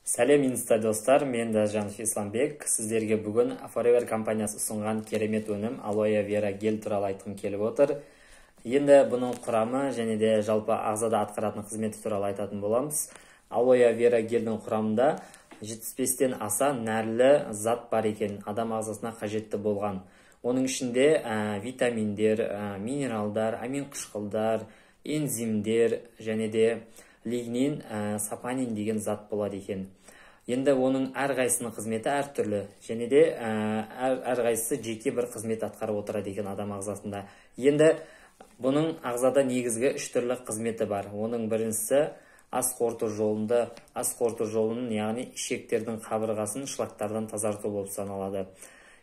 Сәлем, инста достар, мен Дажанов Исламбек. Сіздерге бүгін Forever компаниясы ұсынған керемет өнім алоэ вера гель туралы айтқым келіп отыр. Енді бұның құрамы және де жалпы ағзада атқаратын қызметі туралы айтатын боламыз. Алоэ вера гельдің құрамында 75-тен аса нәрлі зат бар екен, адам ағзасына қажетті болған. Оның ішінде витаминдер, минералдар, амин қышқылдар, энзимдер және де лигнин, сапонин деген зат болады екен. Енді оның әрқайсысының қызметі әртүрлі және де әрқайсысы жеке бір қызмет атқарып отырады екен адам ағзасында. Енді бұның ағзада негізгі үш түрлі қызметі бар. Оның біріншісі ас қорыту жолында, ас қорыту жолының, яғни ішектердің қабырғасын шлактардан тазарту болып саналады.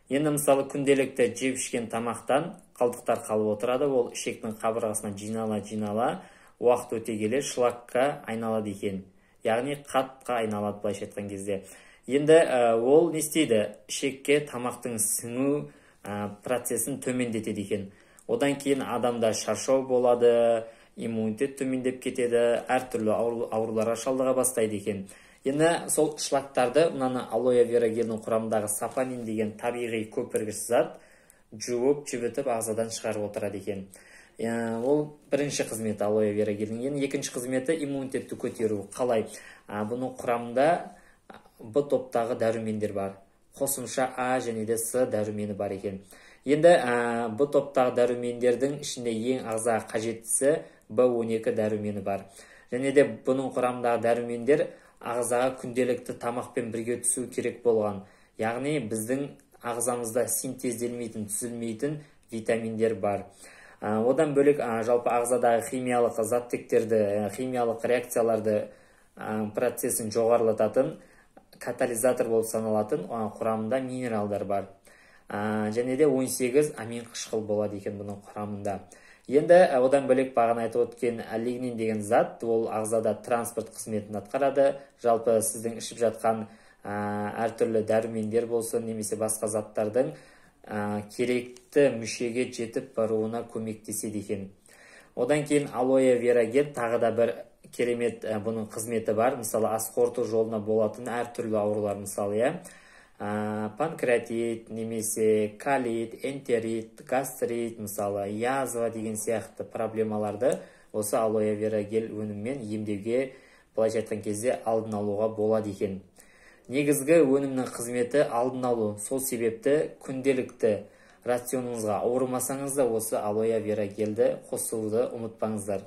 Енді мысалы күнделікті жеп ішкен тамақтан қалдықтар қалып отырады, ол ішектің қабырғасына жинала-жинала уақыт өте келе шлакқа айналады екен, яғни қатқа айналады былайша айтқан кезде. Енді ол не істейді? Ішекке тамақтың сіңу процесін төмендетеді екен. Одан кейін адамда шаршау болады, иммунитет төмендеп кетеді, әртүрлі ауруларға шалдыға бастайды екен. Енді сол шлактарды мынаны алоэ вера гельдің құрамындағы сапонин деген табиғи көпіргіш зат жуып, жібітіп ағзадан шығарып отырады екен. Ол бірінші қызметі алоэ вера гельдің. Енді екінші қызметі иммунитетті көтеру. Қалай? Бұның құрамында Б топтағы дәрумендер бар. Қосымша А және де С дәрумені бар екен. Енді Б топтағы дәрумендердің ішінде ең ағзаға қажеттісі Б12 дәрумені бар. Және де бұның құрамындағы дәрумендер ағзаға күнделікті тамақпен бірге түсу керек болған. Яғни біздің ағзамызда синтезделмейтін, түзілмейтін витаминдер бар. Одан бөлек жалпы ағзадағы химиялық заттектерді, химиялық реакцияларды процесін жоғарылататын катализатор болып саналатын құрамында минералдар бар. Және де 18 амин қышқыл болады екен бұның құрамында. Енді одан бөлек бағана айтып өткен лигнин деген зат, ол ағзада транспорт қызметін атқарады. Жалпы сіздің ішіп жатқан әртүрлі дәрумендер болсын немесе басқа заттардың керекті мүшеге жетіп баруына көмектеседі екен. Одан кейін алоэ вера гель тағы да бір керемет бұның қызметі бар. Мысалы ас қорыту жолына болатын әртүрлі аурулар, мысалы, панкреатит немесе колит, энтерит, гастрит, мысалы язва деген сияқты проблемаларды осы алоэ вера гель өнімімен емдеуге, былайша айтқан кезде, алдын алуға болады екен. Негізгі өнімнің қызметі алдын алу. Сол себепті күнделікті рационыңызға ауырмасаңыз да осы алоэ вера гельді қосуды ұмытпаңыздар.